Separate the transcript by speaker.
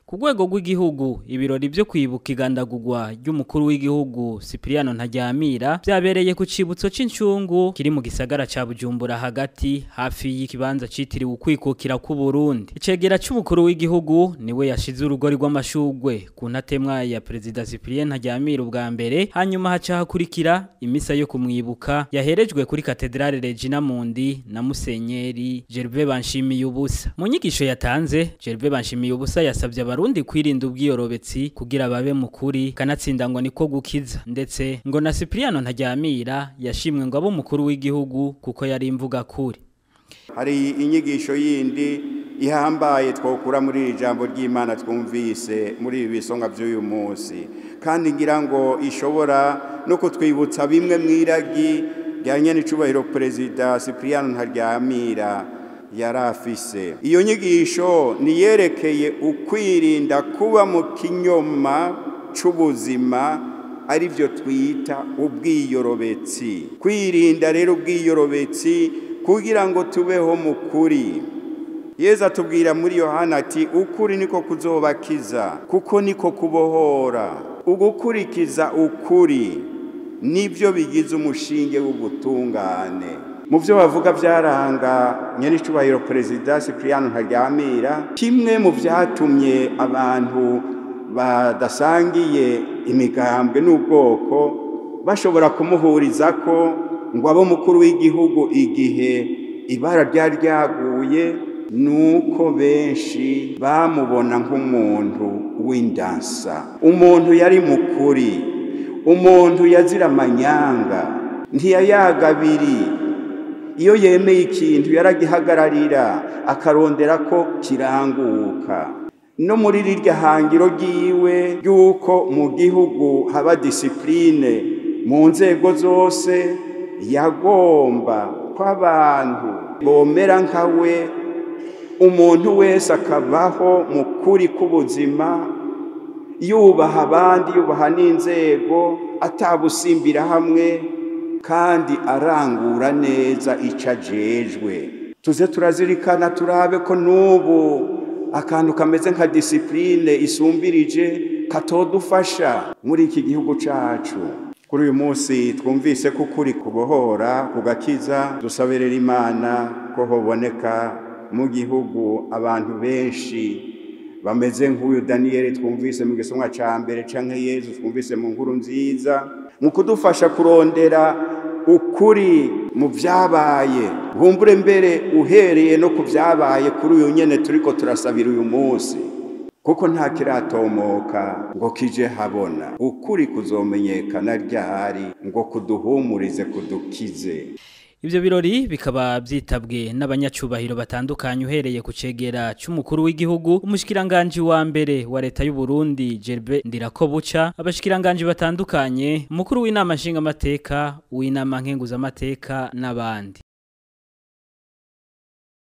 Speaker 1: Ku rwego rw'igihugu, ibirori byo kwibuka igandagurwa ry'umukuru w'igihugu Cyprien Ntaryamira byabereye ku cibutso c'incungu kiri mu gisagara ca Bujumbura hagati, hafi y'ikibanza citiriwe ukwikukira ku Burundi. Icegera c'umukuru w'igihugu niwe yashize urugori rw'amashugwe ku ntatemwa ya Perezida Cyprien Ntaryamira ubwa mbere, hanyuma haca hakurikira imisa yo kumwibuka yaherejwe kuri Katedrale Regina Mundi na Musenyeri Gervais Banshimiyubusa. Mu nyigisho yatanze, Gervais Banshimiyubusa yasabye abarundi kwirinda ubwiyorobetsi kugira babe mukuri, kanatsinda ngo niko gukiza, ndetse ngo na Cyprien Ntaryamira yashimwe ngo abe umukuru w'igihugu kuko yari imvuga kuri.
Speaker 2: Hari inyigisho yindi ihambaye twokura muri iri jambo ry'Imana twumvise muri ibi bisonga by'uyu munsi, kandi ngira ngo ishobora no kutwibutsa bimwe mw'iragi rya nyenicubahiro Perezida Cyprien Ntaryamira yarafise. Iyo nyigisho niyerekeye ukwirinda kuba mu kinyoma c'ubuzima, arivyo twita ubwiyorobetsi. Kwirinda rero ubwiyorobetsi kugira ngo tubeho mu kuri. Yezu atubwira muri Yohana ati ukuri niko kuzobakiza, kuko niko kubohora. Ugukurikiza ukuri nivyo bigize umushinge w'ubutungane. Mu byo bavuga byaranga nyenicubahiro Perezida Cyprien Ntaryamira, kimwe mu byatumye abantu badasangiye imigambwe n'ubwoko bashobora kumuhuriza ko ngo abe umukuru w'igihugu igihe ibara ryari ryaguye, nuko benshi bamubona nk'umuntu w'indansa, umuntu yari mukuri, umuntu yazira amanyanga, ntiyayagabiri. Iyo yemeye ikintu yaragihagararira akarondera ko kiranguka. No muri rirya hangiro ryiwe ry'uko mu gihugu haba disipline mu nzego zose, yagomba ko abantu bomera nkawe, umuntu wese akabaho mu kuri k'ubuzima, yubaha abandi, yubaha n'inzego, atabusimbira hamwe, kandi arangura neza ico ajejwe. Tuze turazirikana turabe ko n'ubu akantu kameze nka disipline isumbirije katodufasha muri iki gihugu cacu. Kuri uyu munsi twumvise ko ukuri kubohora kugakiza, dusabirira Imana ko hoboneka mu gihugu abantu benshi bameze nk'uyu Daniyeli twumvise mu gisomwa ca mbere, canke Yezu twumvise mu nkuru nziza, mu kudufasha kurondera ukuri mu vyabaye, bumbure mbere uhereye no ku vyabaye kuri uyu nyene turiko turasabira uyu munsi, kuko nta kiratomoka ngo kije habona. Ukuri kuzomenyekana ryari ngo kuduhumurize, kudukize.
Speaker 1: Ivyo birori bikaba vyitabwe n'abanyacubahiro batandukanye, uhereye ku cegera c'umukuru w'igihugu, umushikiranganje wa mbere wa leta y'u Burundi Gervais Ndirakobuca, abashikiranganje batandukanye, umukuru w'inama nshingamateka, w'inama nkenguzamateka n'abandi.